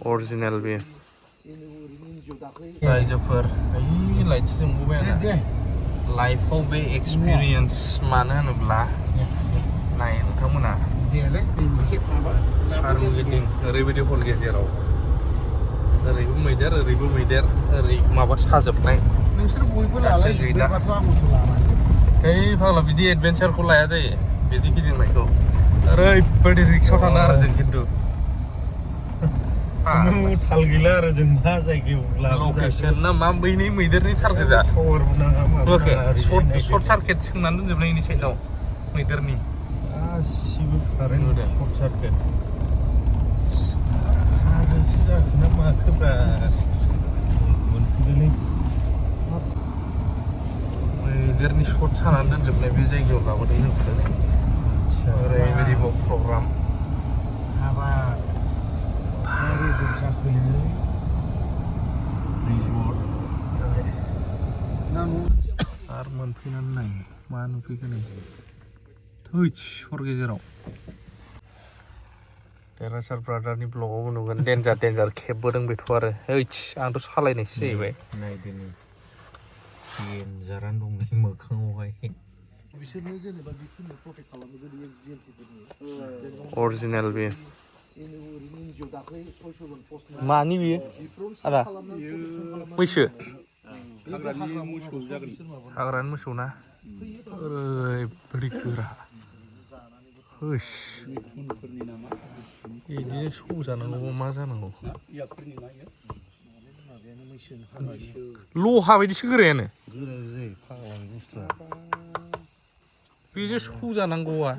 Original beer. रायजोफोर ओइ light जोंबोबाय आरो लाइफआव बे एक्सपिरियेन्स मानो होनोब्ला नाय नोंथांमोना सारगिदिं ओरैबायदि हल गेजेराव ओरैबो मैदेर ओरै माबा साजोबनाय नोंसोर बयबो लालाय जोब्बायबाथ' आंबोथ' लानांगोन ओइ फाग्ला बिदि एडभेन्सारखौ लाया जायो बिदि गिदिंनायखौ ओरैबायदि रिक्सआव थाङो आरो जों खिन्थु थाल गैला आरो जों मा जायगायाव लकेसन ना मा बैनि मैदेरनि थार गोजा टावारबो नाङा माबो नाङा सर्ट सार्किट सोंनानै दोनजोबनायनि साइडआव मैदेरनि गासिबो कारेन्ट सर्ट सार्किट हाजोसो जागोन ना माखोब्रा मोनफैदोंलै मैदेरनि सर्ट सानानै दोनजोबनाय बे जायगायाव लाबोदों जोंखौ ओरैबायदि प्रग्राम हाबा आरो मोनफैनानै नाय मा नुफैखो नों थैस हर गेजेराव देरहासार ब्रादारनि ब्लगावबो नुगोन देन्जार खेबबोदों बेथ' आरो ओइस आंथ' सालायनायसो जाहैबाय नायदो नै देन्जारानो दं नै मोखाङावहाय बिसोरनो जेनेबा बेफोरनो प्रटेक्ट खालामनो अरिजिनेल बेयो मानि बियो आदा मैसो हाग्रानि मोसौ ना ओरैबायदि गोरा होस बिदिनो सौजानांगौ मा जानांगौ लहा बायदिसो गोरायानो बेजों सौजानांगौआ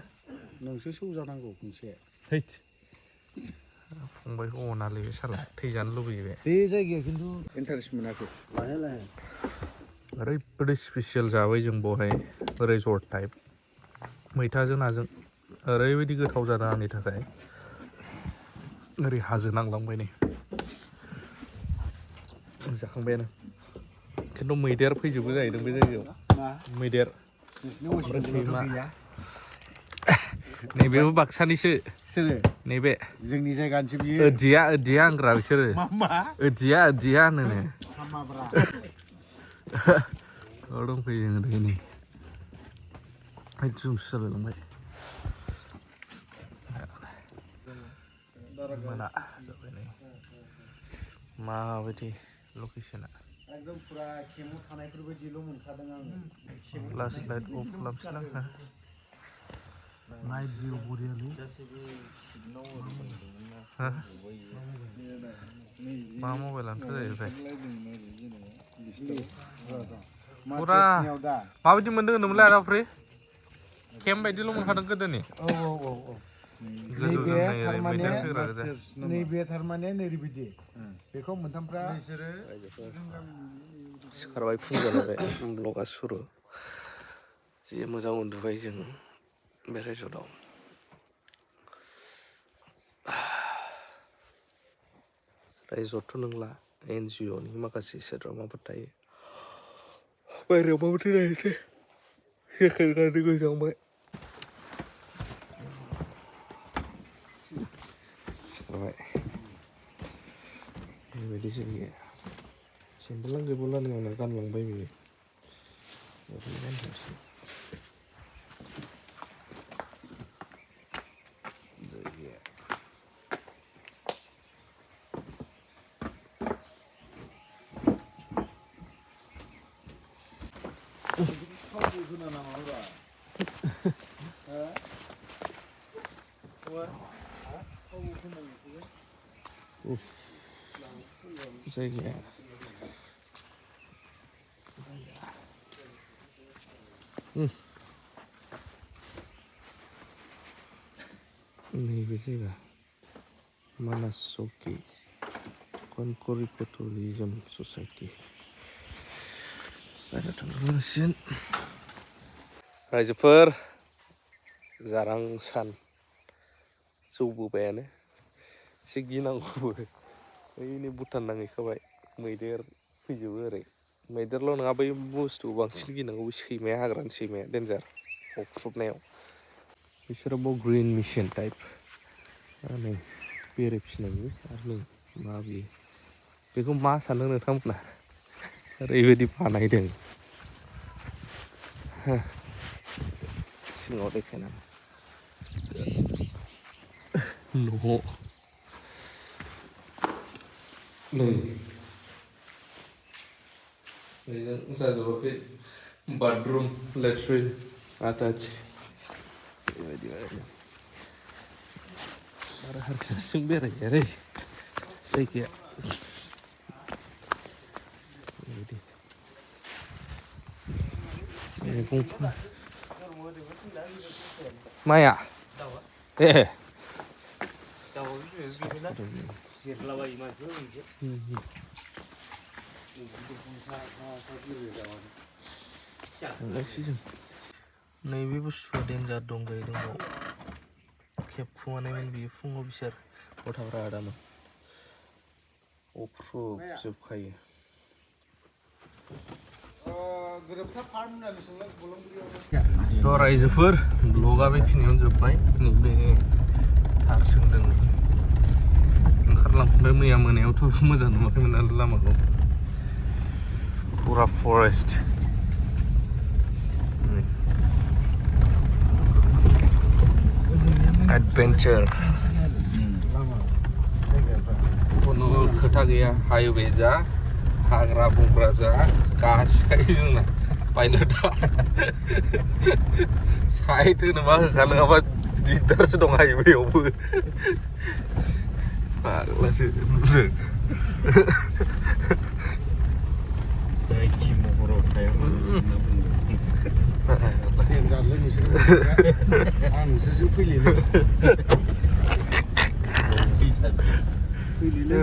नोंसो सौजानांगौ खनसे थैथ फंबायखौ अनालै बे साला थैजानो लुबैयो बे जायगाया खिन्थु इन्टारेस्ट मोनाखै लाहे ओरैबायदि स्पेसियेल जाबाय जों बहाय रिजर्ट टाइप मैथाजों नाजों ओरैबायदि गोथाव जादों आंनि थाखाय ओरै हाजो नांलांबाय नै जाखांबायानो खिन्थु मैदेर फैजोबो जाहैदों बे जायगायाव मैदेर ओमफ्राय सैमा नैबेबो बाक्सानिसो नैबे जोंनि जायगानिसो बियो ओदिया होनग्रा बिसोरो ओदिया होनो दंफैयो जोङो नै जुमसो जालायलांबाय मोना जाबाय नै माबायदि लकेसना एकदम पुरा केमु थानायफोर बायदिल' मोनखादों आङो फ्लास लाइट अफ खालामसै ना नाइट भिउ बरियालै मा मबाइलानोथ' जाहैबाय फुरा माबायदि मोनदों होनदोंमोनलाय आदा फ्रि केम्प बायदिल' मोनखादों गोदोनि नैबे थारमाने नैरैबायदि बेखौ मोनथामफ्रा सिखारबाय फुं जालायबाय ब्लगा सुरु जि मोजां उन्दुबाय जों बे रिजर्टआव रिजर्टथ' नंला NGOनि माखासे सोद्रोमाफोर थायो बायहेरायाव माबायदि नायनोसै जेकेट गाननो गोजांबाय सिखारबाय बेबायदि जायगाया सेन्देलानो गैबावला नै आंना गानलांबाय बियो ओरैनो गानथोंसै जायगाया जायगाया नैबे जायगा मानास चौकी कनकरिको टुरिजम ससाइटि बायह्रायाव थांनांसिगोन रायजोफोर जारां सान जौबोबायानो एसे गिनांगौबो ओइनै भुटान नांहैखाबाय मैदेर फैजोबो ओरै मैदेरल' नङा बै बुस्थु बांसिन गिनांगौ सैमाया हाग्रानि सैमाया देन्जार अख्रुबनायाव बिसोरो बाव ग्रिन मिशन टाइप नै बेरे फिसिनायनि आरो नै मा बेयो बेखौ मा सानदों नोंथांमोना ओरैबायदि बानायदों सिङाव देखायना न' नै बेजों जाजोबाखै बाथरुम लेट्रिन आटाच बेबायदि आरो हारसिं हारसिं बेरायो रे जायगाया बेबायदि मैगंफोर माया ए नैबे बुस्थुआ डेन्जार दं जाहैदों खेबखुमानायमोन बियो फुङाव बिसोर गथ'फ्रा आदामोन अख्रुबजोबखायो थ' रायजोफोर ब्लगा बेखिनियावनो जोब्बाय नैबे थार सोंदों ओंखारलांफिनबाय मैया मोनायावथ' मोजां नुवाखैमोन नालाय लामाखौ फुरा फरेस्ट एडभेन्चार खुनु खोथा गैया हाइवे जा हाग्रा बंग्रा जा गासिखायो जोंना पाइलटआ साइड होनोबा होखा नङाबा दिगदारसो दं हाइवेआवबो फाग्लासो नुदों जायखि महराव थाया जारलै नोंसोर आं नोंसोरजों फैलिनो फैलिनो